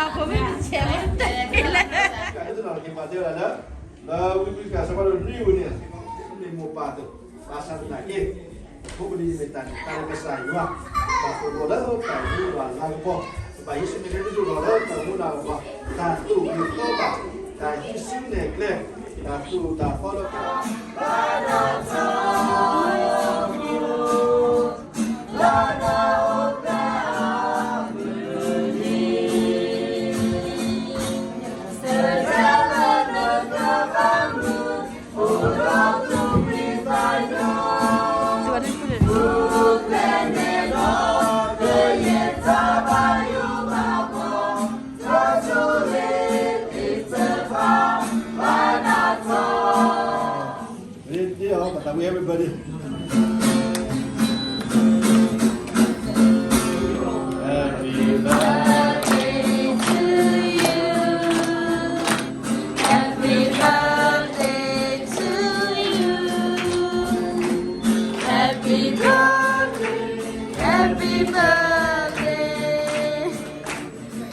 အဖိမ့ၢ်တဆဲးလၢတၢ်လဲၣ် ကသ့ၣ်နီၣ်က့ၤပှၤတဲဝဲဒၣ်လၢ လၢဝံပူၤတကး ဆၢဖးဒိၣ်လွံၢ်ဝံၤန့ၣ် မ့ၢ်မိၢ်ပၢ်အသိး, ဘၣ်ဆၣ်သနာ်က့ ဖိပလံၤမ့ၢ်တၢ်န့ၣ် တၢ်လၢကစၢ်ယွၤ ဘၣ်သိၣ်လိလၢတၢ်မူဘၣ်လၤကပီၤ, ဘၣ်ယ့ၣ်ၡူးမ့ၢ်ကဲတဒိၣ်ထီၣ်လၢတၢ်မူလၤကပီၤ, တၢ်သိၣ်ဂ့ၤသီဘၣ်, တၢ်ဟံးစုနဲၣ်ကျဲ, တၢ်သိၣ်တၢ်သီလၢ Ready, oh, but we everybody. Happy birthday to you. Happy birthday to you. Happy birthday. Happy birthday.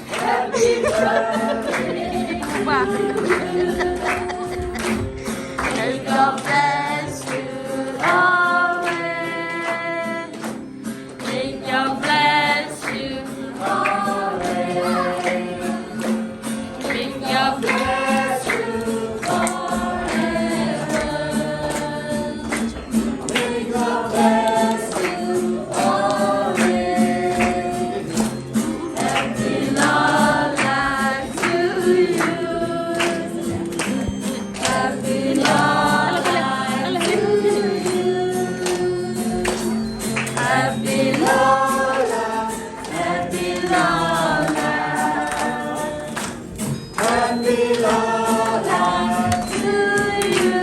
Happy birthday. Wow. May God bless you always. May God bless you always. May God bless you forever. May God bless you always. Happy long life to you. Happy long life to you. Happy long life. Happy long life. Happy long life to you.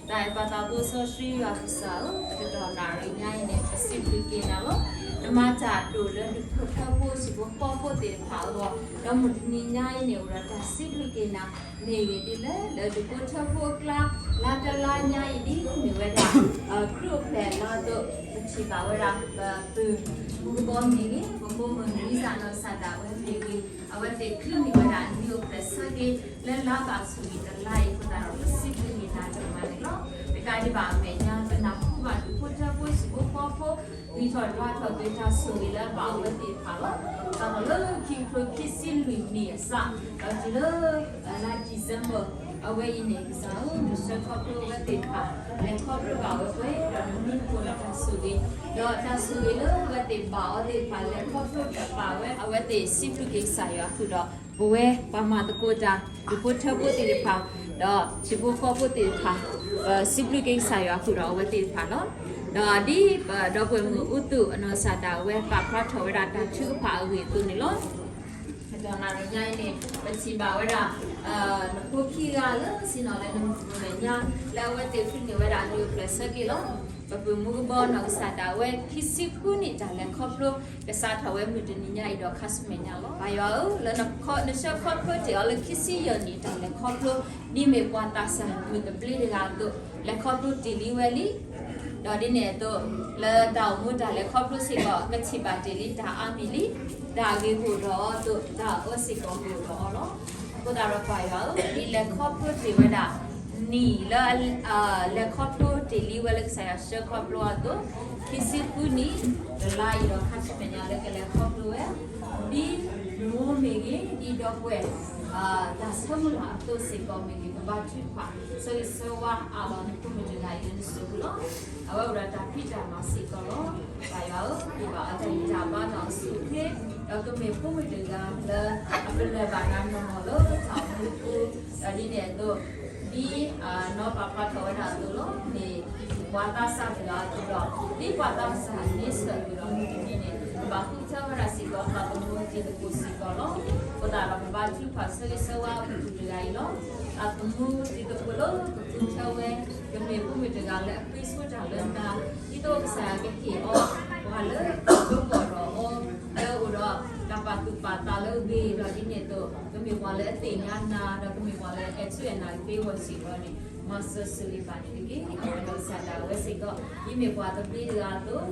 တၢ်အဲၣ်ပှၤသးဘိစီဆှံယွၤကစၢ်ဧၢ, ကတီၢ်နၣ်ရံၣ်ညါအံၤန့ၣ် ပစံးဘျုးက့ၤနၤလီၤ. နမၤတၢ်အဒိၣ်လၢဒူၣ်ဖိထၢဖိ ဟံၣ်ဖိဃီဖိသ့ၣ်တဖၣ်အဂီၢ်, ဒီးမုၢ်တနံၤညါအံၤန့ၣ် အိၣ်ဒီးတၢ်စံးဘျုးက့ၤနၤ မ့ၢ်ဂ့ၤဒ်လဲၣ် လၢဒူၣ်ဖိထၢဖိအကျါ, လါတလါညါအံၤ ဒ်မ့ၢ်ဝဲဒၣ် ခရံာ်အိၣ်ဖျဲၣ်လါအသိး ပထံၣ်ဘၣ်ဝဲဒၣ် ပပုၢ်မုၣ်ကဘီမ့ၢ်ဂ့ၤ, ပဖိမုၣ်မုၢ်နံၤစၢ်နီၢ်စၢ်ဒၣ်ဝဲမ့ၢ်ဂ့ၤ, အဝဲသ့ၣ်ချုးန့ၢ်ဝဲဒၣ်အနံၤအိၣ်ဖျဲၣ်ဆၢက့ၤ လၢလါဘၣ်ဆိၣ်ဂ့ၤတလါအံၤအဃိသတးဒီး ပစံးဘျုးက့ၤနၤတမံၤန့ၣ်လီၤ. တကးဒံးဘၣ်အမဲာ်ညါ ပနၢ်ဟူဘၣ်ဒူၣ်ဖိထၢဖိ ဟံၣ်ဖိဃီဖိ ဂံၢ်ထီၣ်ဒွးထီၣ်က့ၤတၢ်ဆိၣ်ဂ့ၤလၢအဘၣ်အဝဲသ့ၣ်တဖၣ်လီၤ. စးထီၣ်လၢခံကထိခံဆံလွံၢ်နံၣ်အစး ဒီးတုၤလၢ လါ December အဝဲအံၤန့ၣ် ကစၢ်ဧၢ, နဆှၢခီဖျိအဝဲသ့ၣ်တဖၣ် လဲၤခီဖျိဘၣ်ဝဲပှဲၤ ဒီးနမူတကိးဒီးတၢ်ဆိၣ်ဂ့ၤ, ဒီးတၢ်ဆိၣ်ဂ့ၤလၢအဝဲသ့ၣ်ဘၣ်အီၤသ့ၣ်တဖၣ် လဲၤခီဖျိတၢ်ဘၣ်ဝဲ အဝဲသ့ၣ်စံးဘျုးက့ၤကစၢ်ယွၤအဃိဒီး ပဝဲပှၤမၤသကိးတၢ် ဒူၣ်ဖိထၢဖိသ့ၣ်တဖၣ် ဒီးထံဖိကီၢ်ဖိသ့ၣ်တဖၣ် ပစံးဘျုးက့ၤကစၢ်ယွၤအဃိဒီးအဝဲသ့ၣ်တဖၣ်လီၤ. ဒီးဒ်ပဒီပုၢ်ဝဲၢ်မုၣ်အူသူၣ်အနီၢ်ကစၢ်ဒၣ်ဝဲ ပာ်ဖျါထီၣ်ဝဲဒၣ်တၢ်ထုကဖၣ်အဂ့ၢ်အသိးန့ၣ်လီၤ. ကတီၢ်နၣ်ရံၣ်ညါအံၤန့ၣ် ပထံၣ်ဘၣ်ဝဲဒၣ် နဖိခံဂၤလၢဆ့ၣ်နီၤလၢနမဲာ်ညါ လၢအဝဲသ့ၣ်ချုးန့ၢ်ဝဲဒၣ်အနံၤအိၣ်ဖျဲၣ်ဆၢက့ၤလီၤ. ပပုၢ်မုၢ်ကဘီနီၢ်ကစၢ်ဒၣ်ဝဲ ခံဆံဃုနံၣ်တၢ်လဲၤခီဖျိ ကစးထီၣ်ဝဲမုၢ်တနံၤညါအံၤဒီးခါဆူမဲာ်ညါလီၤ. ပၢ်ယွၤဧၢ, လၢနဆှၢခီဖျိတ့ၢ်အီၤလၢခံဆံယဲၢ်နံၣ်တၢ်လဲၤခီဖျိ ဒ်မ့ၢ်ပှၤသးစၢ်မုၢ်သဘျ့တဂၤအသိး လဲၤခီဖျိတ့ၢ်လံဝဲလံ ဒီးဒ်န့ၣ်အသိး လၢတၢ်အိၣ်မူတၢ်လဲၤခီဖျိစ့ၢ်ကီး ကထံၣ်ဘၣ်တ့ၢ်လံတၢ်အါမံၤလံ, တၢ်ဂ့ၤကအိၣ်ဒီးအီၤအသိး တၢ်အၢစ့ၢ်ကီးကအိၣ်ဒီးအီၤလီၤ. အဃိသတးဒီးပၢ်ယွၤဧၢ, ဒ်လဲၤခီဖျိတ့ၢ်ဝဲဒၣ် နံၣ်လၢ လဲၤခီဖျိတ့ၢ်လံဝဲလၢကစၢ်ယွၤဆှၢခီဖျိအသိး, ခံဆံဃုနံၣ် တလါအံၤဒီးခါဆူမဲာ်ညါလၢကလဲၤခီဖျိဝဲ ဒ်မိၢ်မ့ၢ်ဂ့ၤ, ဒ်ဒီပုၢ်ဝဲၢ် တၢ်ဆၢမုၢ်လၢ်အသိးစ့ၢ်ကီးမ့ၢ်ဂ့ၤ, ပဘါထုကဖၣ် ဆၢဂ့ၤဆၢဝါအးလီၤနဖိမုၣ်တဂၤအံၤလၢနစိၤပူၤလီၤ. အဝဲအိၣ်ဒီးတၢ်ဖံးတၢ်မၤစ့ၢ်ကီးလီၤ. ပၢ်ယွၤဧၢ, ပာ်အီၤတၢ်ဂံၢ်တၢ်ဘါနီၢ်ဆူၣ်ချ့, ဒီးကမ့ၢ်ဖိမုၣ်တဂၤလၢ အပလၢၢ်ဘၣ်နၤနီၢ်နီၢ်လၢတၢ်အိၣ်မူအပူၤ, ဒီးဒ်န့ၣ်အသိး ဒ်နီၢ်ပာ်ဖျါထီၣ်ဝဲဒၣ်အသိးလီၤ. မ့ၢ်ပှၤသးစၢ်တဂၤအသိးဒီး ဒ်ပှၤသးစၢ်န့ဆၢၣ်အသိးဒီး မုၢ်တနံၤန့ၣ် ကဘၣ်ဃုထၢဝဲဒၣ်စ့ၢ်ကီးသးသမူတံၤသကိးစ့ၢ်ကီးလီၤ. အဃိသတးဒီးပဘါထုကဖၣ်ဆၢဂ့ၤဆၢဝါအပူၤတဂၤအံၤလီၤ. အသမူတံၤသကိးလၢကသူထၢဝဲ, ကမ့ၢ်ဖိမုၣ်တဂၤလၢအဃ့ဆိတၢ်လၢနၤ, ဒ်သိးကစၢ်ယွၤကဟ့ၣ်အီၤ ပှၤလၢအဒိကနၣ်အီၤ လၢအအိၣ်ဒီးတၢ်ပာ်သူၣ်ပာ်သးလၢအဂ့ၤ, ဒီးဒ်န့ၣ်အသိး ကမ့ၢ်ပှၤလၢအသ့ၣ်ညါနၤ ဒီးကမ့ၢ်ပှၤလၢအအဲၣ်ဆူၣ်အဲၣ်နၤကသ့ဝဲစ့ၢ်ကီးန့ၣ် မၤစၢၤဆိၣ်ဂ့ၤဘၣ်န့ၣ်တက့ၢ်. အဝဲဒီးကစၢ်ဒၣ်ဝဲစ့ၢ်ကီး ဒ်မ့ၢ်ပှၤသဘျ့တဂၤအသိး,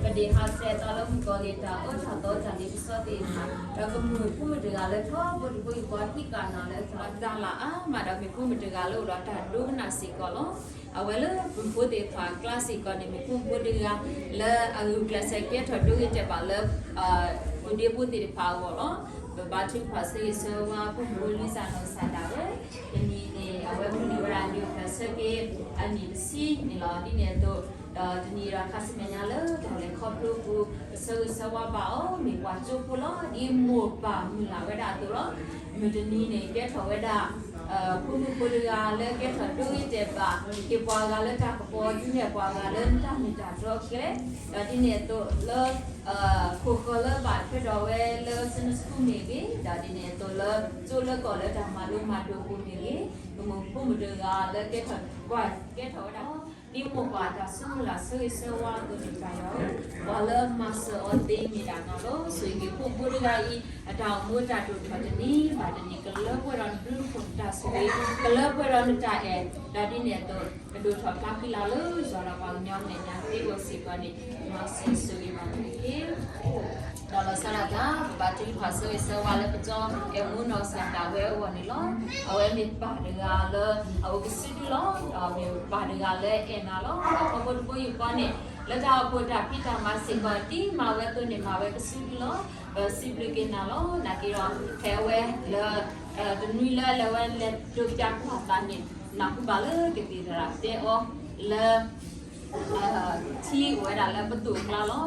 ဒီးပဒ့ၣ်ဟးဆှဲးသးလၢမုၣ်ကီၤလံၢ်တၢ်အၢတၢ်သီတၢ်လ့ပစီသ့ၣ်တဖၣ်, ဒီးကမ့ၢ်ဖိမုၣ်တဂၤလၢထီဘိတဘိယူၢ်ဃီ ဟံးဃာ်နၤလၢအသီတၢ်လၢအါမး, ဒီးမ့ၢ်ဖိမုၣ်တဂၤလၢအိၣ်ဒီးတၢ်ဒိကနၣ်စ့ၢ်ကီးလီၤ. အဝဲလၢပုၢ်ဖိသ့ၣ်တဖၣ်အကျါစ့ၢ်ကီးန့ၣ် မ့ၢ်ဖိမုၣ်ဖိတဂၤလၢအဂုာ်ကျဲးစၢးကဲထီၣ်ဒိဂ့ၤတဲာ်ဘၣ်လၢ ပုၢ်ဒ့ဖိသ့ၣ်တဖၣ်အဂီၢ်လီၤ. ပဘါထုကဖၣ်ဆၢဂ့ၤဆၢဝါ ဖိမုၣ်ဖိလွံၢ်စၢ်နီၢ်ကစၢ်ဒၣ်ဝဲ, တနံၤန့ၣ် အဝဲမုၢ်နံၤဝဲဒၣ်နံၣ်အိၣ်ဖျဲၣ်ဆၢက့ၤ အနံၣ်တဆံန့ၣ်လီၤ. ဒ်န့ၣ်အသိး ဒီးတနံၤဒီးခါဆူမဲာ်ညါလၢတၢ်လဲၤခီဖျိပူၤ ပဆၢဂ့ၤဆၢဝါဘၣ်အီၤ မ့ၢ်ပှၤကၠိဖိလီၤ. ဒ်မိၢ်ပၢ်မုၢ်လၢ်ဝဲဒၣ်အသိးလီၤ. မုၢ်တနံၤန့ၣ် ကဲထီၣ်ဝဲဒၣ် ဖိမုၣ်ဖိတဂၤလၢကဲထီၣ်ဒိဂ့ၤတဲာ်ဘၣ်, ဟ့ၣ်ပှၤဂၤလၢတၢ်ကပီၤ ဒုးနဲၣ်ပှၤဂၤလၢနတၢ်မ့ၢ်တၢ်တီအကျဲ, ဒီးဒ်န့ၣ်အသိးလၢ ခိၣ်ဃၢၤလၢဘၣ်ထွဲဒီးဝဲလၢ Sunday School မ့ၢ်ဂ့ၤ, ဒီးဒ်န့ၣ်အသိးလၢ ကၠိလၢကီၢ်လၢတၢ်မၤလိမၤဒိးပူၤမ့ၢ်ဂ့ၤ, မ့ၢ်ဖိမုၣ်တဂၤလၢကဲထီၣ်ကွၢ် ကဲထီၣ်ဝဲဒၣ် ဒ်မိၢ်ပၢ်တၢ်ဆိကမိၣ်လၢဆၢဂ့ၤဆၢဝါအသိးန့ၣ် ပၢ်ယွၤဧၢ, ပှၤလၢမၤစၢၤအီၤသ့မ့ၢ်ဒၣ်နၤလီၤ. ဆိၣ်ဂ့ၤဖိမုၣ်ဖိတဂၤအံၤ အတၢ်အိၣ်မူတၢ်ဒိၣ်ထီၣ်တနံၤဘၣ်တနံၤ ကလၢပှဲၤဒီးနဘျုးနဖှိၣ်နတၢ်ဆိၣ်ဂ့ၤ, ကလၢပှဲၤဒီးနတၢ်အဲၣ်, ဒီးဒ်န့ၣ်အသိး ကဒိၣ်ထီၣ်ဖျါဖှံလၢ်လၢယွၤဒီးပှၤကညီမဲာ်ညါသ့အဂီၢ်စ့ၢ်ကီးန့ၣ် မၤစၢၤဆိၣ်ဂ့ၤဘၣ်န့ၣ်တက့ၢ်. ဒီးလီၤဆီဒၣ်တၢ် ပဘါထုကဖၣ်ဆၢဂ့ၤဆၢဝါလၢပကၠီအဲၣ်မူနီၢ်ကစၢ်ဒၣ်ဝဲအဂီၢ်န့ၣ်လီၤ. အဝဲမ့ၢ်ပၢ်တဂၤလၢအအိၣ်ကစုဒုလီၤ. ဒီးမ့ၢ်ပၢ်တဂၤလၢအဲၣ်နၤလီၤ. ဒီးခီဖျိတဘိယူၢ်ဃီန့ၣ် လၢတၢ်အိၣ်ဖှိၣ်တၢ်ဖံးတၢ်မၤစ့ၢ်ကီး ဒ်မၤဝဲအသိးန့ၣ် မၤဝဲကစုဒုလီၤ. ပစံးဘျုးက့ၤနၤလီၤ. နာ်က့ဒီး ဖဲအဝဲလၢ တနွံလၢလၢဝဲလဲၤဒိးပၠးကွၢ်သးန့ၣ် နၢ်ဟူဘၣ်လၢကသံၣ်သရၣ်တဲအီၤလၢ ထံအိၣ်ဝဲဒၣ်လၢပသိၣ်အကျါလီ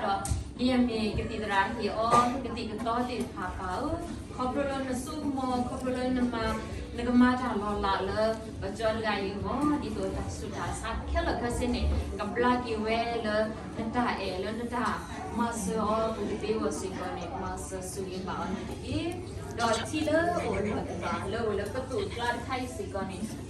ၤ. ဒီးအဃိသတးဒီး ဒ်အမ့ၢ်ကသံၣ်သရၣ်ဟ့ၣ်အီၤကသံၣ်ကသီသ့ၣ်တဖၣ်ပၢ်ဧၢ, ခီဖျိလၢနစိကမီၤ ခီဖျိလၢနမၤ နကမၤတၢ်လီၤလးလၢ ပကၠီတဂၤအံၤအဂီၢ် ဒ်သိးတၢ်ဆူးတၢ်ဆါခဲလၢာ်ခဲဆ့န့ၣ် ကဘျါက့ၤဝဲလၢ နတၢ်အဲၣ်လၢနတၢ်မၤစၢၤအီၤပူၤကသ့အဂီၢ်စ့ၢ်ကီးန့ၣ် မၤစၢၤဆိၣ်ဂ့ၤဘၣ်အီၤန့ၣ်တက့ၢ်. ဒီးထံလၢအိၣ်လၢတဂၤလၢအိၣ်လၢပသိၣ်အကျါတခါအံၤစ့ၢ်ကီးန့ၣ် ကအိၣ်က့ၤလၢ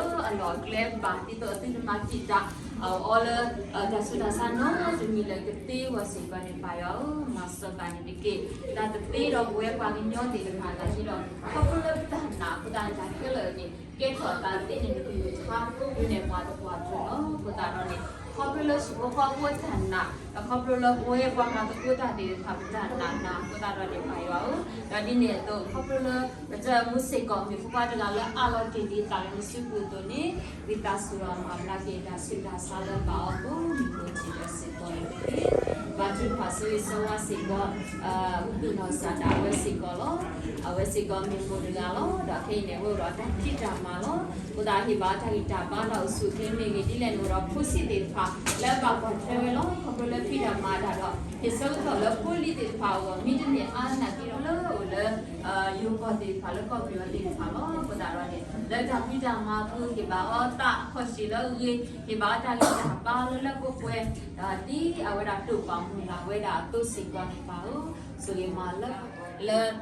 အလီၢ်အကျဲဘၣ် ဒ်သိးအသုတမၤတံာ်တာ်အီၤလၢ တၢ်ဆူးတၢ်ဆါနီတမံၤလၢၤကသ့အဂီၢ်စ့ၢ်ကီးန့ၣ် ပၢ်ယွၤဧၢ မၤစၢၤဘၣ်န့ၣ်တက့ၢ်. တၢ်တသ့ဒီးပဝဲပှၤကညီသ့ၣ်တဖၣ်နာ်က့ဒီး ခီဖျိလၢပတၢ်နာ်အဃိသတးန့ၣ် တၢ်ခဲလၢာ်န့ၣ် ကဲထီၣ်သးသ့န့ၣ် နကမ့ၢ်ဆါဃုာ်နဲၣ်ပှၤသပှၢ်တၢၢ်လီၤ. အဃိသတးဒီးန့ၣ် ခီဖျိလၢဟံၣ်ဖိဃီဖိအတၢ်နာ် ဒီးခီဖျိလၢပဝဲပှၤမၤသကိးတၢ်သ့ၣ်တဖၣ်ပတၢ်နာ်နၤအဃိသတးဒီးန့ၣ် ပၢ်ယွၤဧၢ, ဒီးဒ်န့ၣ်အသိး ခီဖျိလၢပတၢ်အိၣ်မူစ့ၢ်ကီး မ့ၢ်ဖိခွါတဂၤလၢအးလီၤတ့ၢ်လံအသးလၢနစုပူၤအသိးန့ၣ် ဝံသးစူၤဒီးမၤဘျါက့ၤတၢ်ဆူးတၢ်ဆါလၢဘၣ်အီၤကိးမံၤကိးထံၣ်ဒီးစ့ၢ်ကီးန့ၣ်တက့ၢ်. ဘါထုကဖၣ်ဆၢဂ့ၤဆၢဝါစ့ၢ်ကီး အုၣ်သူၣ်နီၢ်စၢ်ဒၣ်ဝဲစ့ၢ်ကီးလီၤ. အဝဲစ့ၢ်ကီးမ့ၢ်မိၢ်တဂၤလီၤ. ဒီးခဲအံၤန့ၣ် အဝဲအိၣ်ဒီးတၢ်ဖံးတၢ်မၤလီၤ. အဃိသတးဟ့ၣ်ဘၣ်တၢ်ဂံၢ်တၢ်ဘါဒီးအိၣ်ဆူၣ်အိၣ်ချ့မ့ၢ်ဂ့ၤ ဒ်လဲၣ်န့ၣ်အိၣ်ဒီးဖိဆံးသ့ၣ်တဖၣ် လၢအဘၣ်ကွၢ်ထွဲဝဲလီၤ. ခီဖျိလၢဖံးတၢ်မၤတၢ်ဒီး ဟ့ၣ်ဆၢကတီၢ်လၢဖိလံၤသ့ၣ်တဖၣ်အဂီၢ် မ့တမ့ၢ်အါနာ်က့ဒီးလၢအိၣ်လၢ ယိၤကီၢ်သ့ၣ်တဖၣ် လၢကီၢ်ပယီၤသ့ၣ်တဖၣ်လီၤ. အဃိသတးဒီးန့ၣ် လၢတၢ်ဖံးတၢ်မၤအပူၤ ဟ့ၣ်ဘၣ်အီၤသးခီၣ်ဆံးလၢအဂ့ၤ, ဟ့ၣ်ဘၣ်အီၤတၢ်ဂံၢ်တၢ်ဘါလၢလၢပှဲၤပှဲၤ, ဒီးဒ်အဝဲဒၣ်တိာ်ပာ်မုၢ်လၢ်ဝဲဒၣ်အသိးစ့ၢ်ကီးန့ၣ် ပၢ်ဧၢ, ဆိၣ်ဂ့ၤမၤလၢ လၢ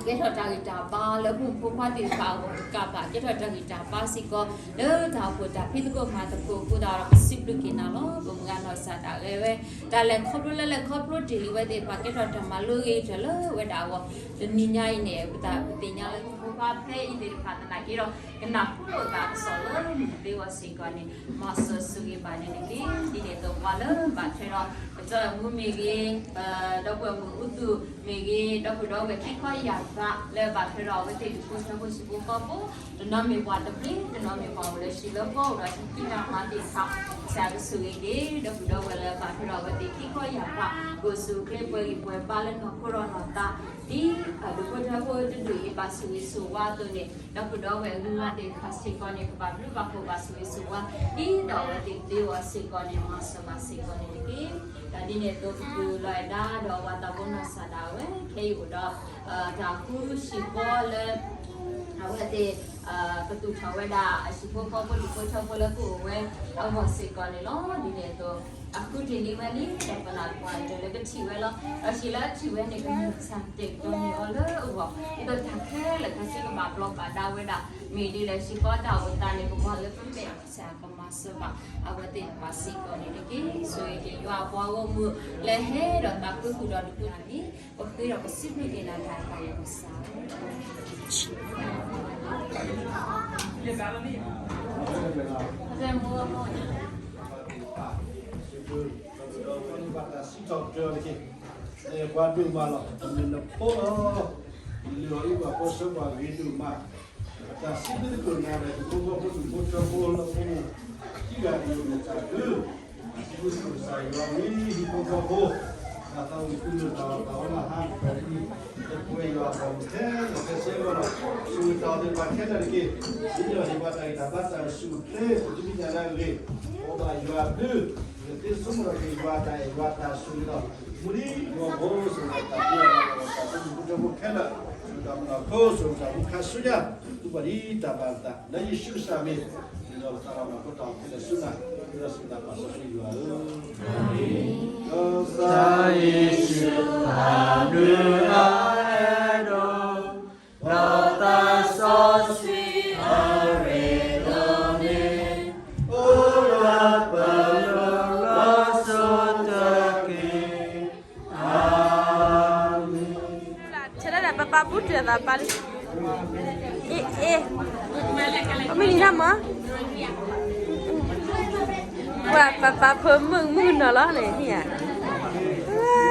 ကဲထီၣ်တၢ်ဂံၢ်တၢ်ဘါလၢဖိမုၣ်ဖိခွါသ့ၣ်တဖၣ်အဂီၢ်တကးဘၣ် ကဲထီၣ်တၢ်ဂံၢ်တၢ်ဘါစ့ၢ်ကီး လၢတၢ်အိၣ်ဖှိၣ်တၢ်ဖံးသကိးမၤသကိးအဃိသတးဒီး ပစံးဘျုးက့ၤနၤလီၤ. ပမုၢ်ဂၤနီၢ်စၢ်ဒၣ်ဝဲ တၢ်လဲၤခီဖျိလၢလဲၤခီဖျိတ့ၢ်လံဝဲသ့ၣ်တဖၣ် ကဲထီၣ်တၢ်မၤလိဂ့ၤတၢ်လၢဝဲဒၣ်အဂီၢ် တနံၤညါအံၤန့ၣ် ပသ့ၣ်ညါလၢဖိခွါဖဲအံၤသ့ၣ်တဖၣ်သနာ်က့ဒီး ကနၢ်ဟူလိာ်သးကစီၣ်လၢမုၢ်ကသ့ဝဲစ့ၢ်ကီးန့ၣ် မၤစၢၤဆိၣ်ဂ့ၤဘၣ်န့ၣ်တက့ၢ်. ဒ်န့ၣ်အသိးပှၤလၢဘၣ်ထွဲဒီး ပကၠီအမူမ့ၢ်ဂ့ၤ, ဒီပုၢ်ဝဲၢ်မုၣ်အူသူၣ်မ့ၢ်ဂ့ၤ, ဒီပုၢ်ဒီဝဲၢ်ခံခီယၢ်သးလၢဘၣ်ထွဲဒီးအဝဲသ့ၣ်တဖၣ် ဆၢဖိဆံးဖိဃီဖိ, တနီၤမ့ၢ်ပှၤသဘျ့, တနီၤမ့ၢ်ပှၤအိၣ်လၢဟံၣ်လၢဃီ အိၣ်ဒီးတၢ်ဖံးတၢ်မၤသ့ၣ်တဖၣ် ကစၢ်ကဆိၣ်ဂ့ၤက့ၤ ဒီပုၢ်ဒီဝဲၢ်လၢဘၣ်ထွဲဒီးအဝဲသ့ၣ်ခံခီယၢ်သး ကအိၣ်ဆူၣ်အိၣ်ချ့ပှဲၤဂံၢ်ပှဲၤဘါလၢနီၢ်ခိဒီးနီၢ်သး ဒ်အဒုးခိၣ်ထၢခိၣ်တဒူၣ်အံၤဘၣ်ဆိၣ်ဂ့ၤဆိၣ်ဝါအသိးန့ၣ် ဒီပုၢ်ဒီဝဲၢ်အဂုၤအဂၤသ့ၣ်တဖၣ်စ့ၢ်ကီးန့ၣ် ကဘၣ်ဘျုးဘၣ်ဖှိၣ်ဘၣ်ဆိၣ်ဂ့ၤဆိၣ်ဝါ ဒ်သိးအဝဲသ့ၣ်ကသ့အီၤစ့ၢ်ကီးန့ၣ် မၤစၢၤဘၣ်စ့ၢ်ကီးန့ၣ်တက့ၢ်. ဒီးဒ်န့ၣ်အသိးပတုၤလီၤဝဲဒၣ်ဒီးပှၤသးဘိနီၢ်စၢ်ဒၣ်ဝဲ ခဲအံၤအိၣ်ဒီး တၢ်ဃုဆံးဘီလၢ အဝဲသ့ၣ် ကသူၣ်ထီၣ်ဝဲဒၣ်အဟံၣ်ဖိဃီဖိ ဒူၣ်ဖိထၢဖိလၢပအိၣ်ဝဲအဂီၢ်စ့ၢ်ကီးန့ၣ်လီၤ. ဒ်န့ၣ်အသိး အဃုတ့ၢ်လံဝဲလံဒီး ပနၢ်ပှၤတၢၢ်လၢကထံၣ်ဝဲလီၤ. ဒီးဟံၣ်လၢအထံၣ်ဝဲန့ၣ် ကမ့ၢ်ကစၢ်တဲာ်ကတီၤန့ၢ်အီၤလၢအဂီၢ် ဒ်သိးတၢ်ခဲလၢာ်ခဲဆ့ကဘၣ်ပျီဘၣ်ဒါဝဲဒၣ် မ့ၢ်ဒ်လဲၣ် ဟံၣ်ဃီတၢ်အိၣ်သးန့ၣ် ပကွၢ်လၢပမဲာ်ကစၢ်ကမၤစၢၤဘၣ် အဝဲသ့ၣ်တဖၣ်စ့ၢ်ကီးန့ၣ်တက့ၢ်. ဆိၣ်ဂ့ၤက့ၤယွၤအပှၤဂီၢ်မုၢ် လၢဟဲဒီးသးခုဃုာ်ဒီးတကးန့ၣ် ပဃ့ဒီးပစံးဘျုးက့ၤနၤတၢ်တဖၣ်အံၤကစၢ် သ့ၣ်တဖၣ် စံးထီၣ်ပတြၢၤအီၤတက့ၢ်. ပှၤဒိၣ်မးလီၤ မ့ၢ်နဖိလီၤ. လၢအံၤပှၤကီၢ်ဆၢပှၤဂ့ၤဒိၣ်မး တၢ်စံးဘျုးသကိးနၤဒီး ဟံၣ်ဖိဃီဖိ ဒူၣ်ဖိထၢဖိလၢဖိမုၣ်ခံဂၤအံၤ မ့ၢ်တၢ်ဘျုး စံးဘျုးသကိးကစၢ်ယွၤ မ့ၢ်ဟံၣ်ဖိဃီဖိ တၢ်သးဝံၣ်သုလၢတၢ်အီၣ်တၢ်အီလၢဟါတနံၤ လၢပဝဲယွၤအပှၤမုၣ်ခဲလၢာ်ခဲဆ့အဂီၢ်လီၤ. ဆိၣ်ဂ့ၤတၢ်အီၤသ့ၣ်တဖၣ်ခဲလၢာ်တက့ၢ်. ဒ်န့ၣ်အသိး ဟ့ၣ်ပှၤတၢ်ဂံၢ်တၢ်ဘါတၢ်အိၣ်ဆူၣ်အိၣ်ချ့ ပတမ့ၢ်ညါလၢအဂ့ၤ ပဘၣ်ယွၤအဘျုး ပကသ့ဆိကမိၣ်ထီၣ်က့ၤယွၤတၢ်အဲၣ်ယွၤတၢ်ဆိၣ်ဂ့ၤဒီး မူဒံးယွၤဖိဆိၣ်ဂ့ၤတၢ်သ့ၣ်တဖၣ် ပတၢ်ဖိမုၣ်ဖိထၢဖိခဲလၢာ် ဆိၣ်ဂ့ၤတၢ်မုၢ်လၢ်ခိ ဆိၣ်ဂ့ၤတၢ်မူခါဆူညါ သုပှၤဒ်တၢ်ဘၣ်သး လၢယ့ၣ်ၡူးကစၢ်မံၤ ဒ်သိးပသးဘၣ်မၤဖိတၢ်အိၣ်ဖျဲၣ်လၢ်ဆူနၤ ဒ်သိးဆိၣ်ဂ့ၤတၢ်ပာ်စီဆှံယွၤဧၢ ကစၢ်ယ့ၣ်ၡူးအဘျုးအဖှိၣ် ဒီးသးစီဆှံအရ့ဒိၣ်န့ၣ် အိၣ်ဒီးပှၤလၢလီၤစိၤတက့ၢ်. အၤမ့ၣ်. ဆဲးဒၣ်ပပၢ်ပူၤတၢ်သးပၢ်လံ. အ့ အ့ အမ့ၢ်နံၤညါမး ပှၤပပၢ်ဖိမုၣ်မုၣ်နီၤလီၤန့ၣ်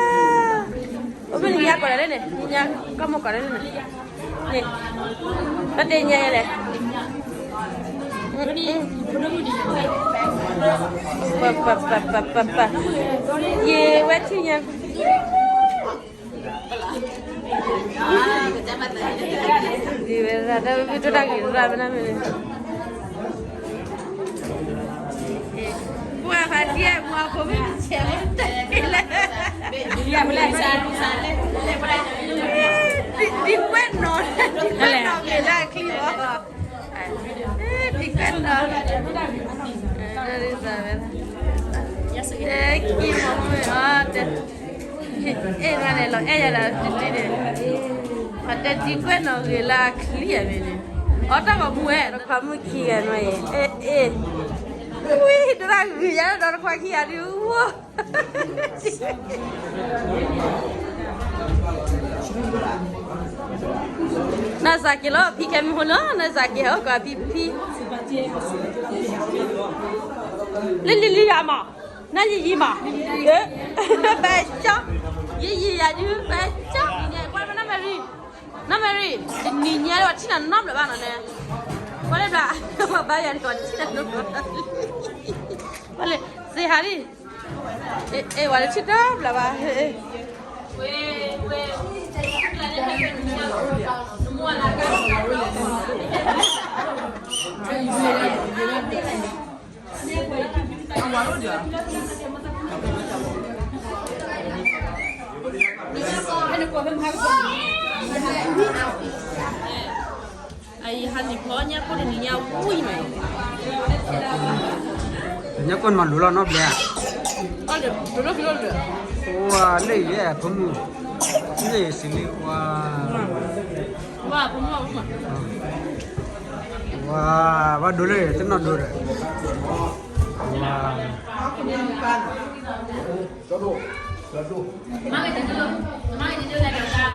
နံၤဧါ. အမ့ၢ်နံၤညါကိးဒၣ်လဲၣ်န့ၣ် နံၤညါကီၢ်မ့ၢ်ကိးဒၣ်လဲၣ်န့ၣ် န့ၣ် ပသ့ၣ်ညါလဲၣ် ပပပပပပ ယဝဲထံၣ်ညါ ဒ်ဝဲဒၣ် တၢ်ဝဲဘုၣ်တၢ်ဂ့ၤရၣ်ဝဲဒၣ်မ့ၢ်န့ၣ် ပှၤဖးထံအမူအဖိမ့ၢ်ဆဲးလၢတၢ်လၢ ဒ်ကွဲၢ်နီၤ ဒ်ကွဲၢ်နီၤဂ့ၤလၢအချံလီၤ ဒ်ကွဲၢ်နီၤ ဒ်သးဝဲ တဲကံမီၤမ့ၢ်အီၤတဲ အဲၣ်ဒၣ်န့ၣ် လီၤအဲၣ်ယၤဒၣ်တထံၣ်န့ၣ် အတဲဒ်ကွဲၢ်နီၤဂ့ၤလၢအချံအမ့ၢ်န့ၣ် အီၣ်တၢ်ဂီၤမူဝဲ တခွါမုၣ်ခံဂၤနီၤအံၤ အဲၣ် အဲၣ် ဝံ တရၣ်ဂုာ်ယၤဒီးတခွါခံဂၤဒုး ဝိ နစးက့ၤလီၤ ဖံခဲမုၢ်ဟိလီၤ နစးက့ၤဟီၣ်ကီးဖံဖံ လံလံလံယၤမး နယံာ်ယံာ်မး ဘၣ်ကၠီ ယံာ်ယံာ်ယၤဒုး ဘၣ်ကၠီ ကွၢ်မ့ၢ်နီၢ်မဲရံ နီၢ်မဲရံ တနံၤညါလၢပှၤထံၣ်နၤနီတဘျီဘၣ်နီၤနဲ ကွၢ်လၢဘျီ ပှၤဘါယွၤန့ၣ် ပှၤတထံၣ်နၤနီတဘျီ ကွၢ်လၢ စ့ဟါလံ အဲ အဲ ပှၤတထံၣ်တဘျီဘၣ် အံၤဟးလံၤဖီညါကိၣ်တနံၤညါဝံၤမး ညါကိၣ်မၤလူၤလီၤနီတဘျီဧါ ဒိၣ်ဒိၣ်ဖံဒိၣ်ဒိၣ် ဝါလၢယဲဖိမုၣ် လၢယစံးလံဝါ ဝါဖိမုၣ် ဝါ ဝါဒိၣ်လၢယတနီၢ်ဒိၣ်ဒီး ဝါ ဒိၣ် ဒိၣ် မၤက့ၤတဒိၣ်လဲၣ်ဒီး